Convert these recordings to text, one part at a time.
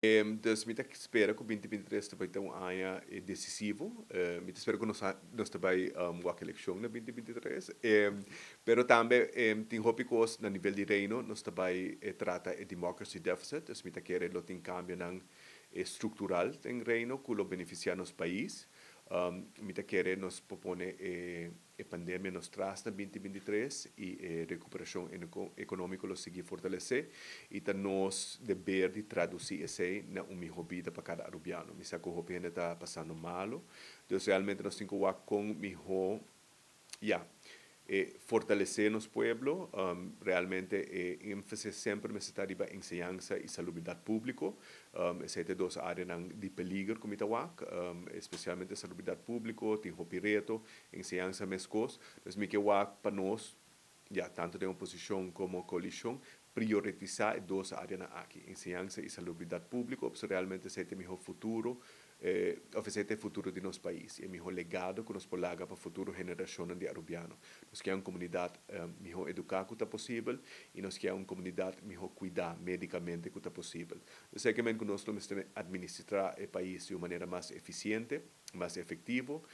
Dus mi ta spera cu 2023 ta bay ta un aña decisivo. Mi ta spera cu nos ta bay wak eleccion na 2023. Pero tambe tin hopi cos na nivel di Reino, nos ta bay trata e democracy deficit. Dus mi ta kere lo tin cambionan structural den Reino cu lo beneficia nos pais. Mi ta kere nos por pone e pandemia nos tras na 2023 y e recuperacion economico lo sigui fortalece y ta nos deber di traduci esey na un miho bida pa cada Arubiano. Mi sa cu hopi hende ta pasando malo, dus realmente nos tin cu wak con miho, ja, fortalece nos pueblo. Realmente enfasis semper mester ta riba enseñansa y salubridad publico. Esey ta dos areanan di peliger cu mi ta wak, especialmente salubridad publico, tin hopi reto, enseñansa mescos. Dus mi kier wak pa nos, ja, tanto den oposicion como coalicion, prioritiza e dos areanan aki, enseñansa y salubridad publico, pasobra realmente esey ta e miho futuro, of esey ta e futuro di nos pais, y e miho legado cu nos por laga pa futuro generacionnan di Arubiano. Nos kier un comunidad miho educa cu ta posibel, y nos kier un comunidad miho cuida medicamente cu ta posibel. Dus zekermente cu nos lo mester administra e pais di un manera mas eficiente, mas efectivo,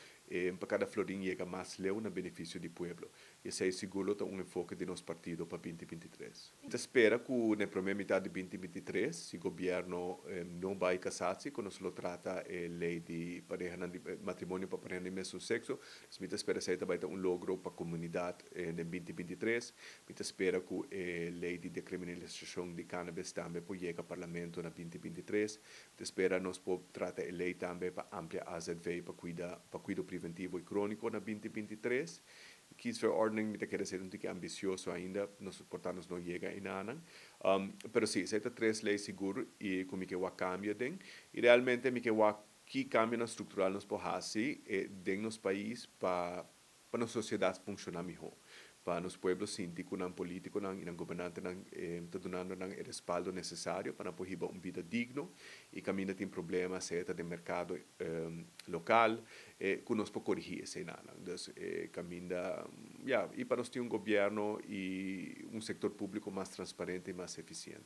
pa cada florin yega mas leu na beneficio di pueblo. Y esey sigur lo ta un enfoke di nos partido pa 2023. Ta spera cu na prome mitad di 2023, si gobierno no bay cassatie, cu nos lo trata e ley di parehanan di matrimonio pa parehanan di mesun sexo. Dus mi ta spera esey ta bay ta un logro pa comunidad den 2023. Mi ta spera cu e ley di decriminalisacion di cannabis tambe por yega parlamento na 2023. Mi ta spera nos por trata e ley tambe pa amplia AZV pa cuido preventivo y cronico na 2023. Kiesverordening, mi ta kere ser un tiki ambicioso ainda, nos por ta nos no yega eynan. Pero si, esey ta tres ley sigur y cu mi kier wak cambio den. Y realmente mi kier wak ki cambionan structural nos por haci den nos pais pa nos sociedad funciona miho. Pa nos pueblo sinti cu nan politiconan y nan gobernantenan ta dunando nan e respaldo necesario pa nan por hiba un bida digno y caminda tin problema, sea ta den mercado local, cu nos por corigi eseynan. Dus caminda, ja, y pa nos tin un gobierno y un sector publico mas transparente y mas eficiente.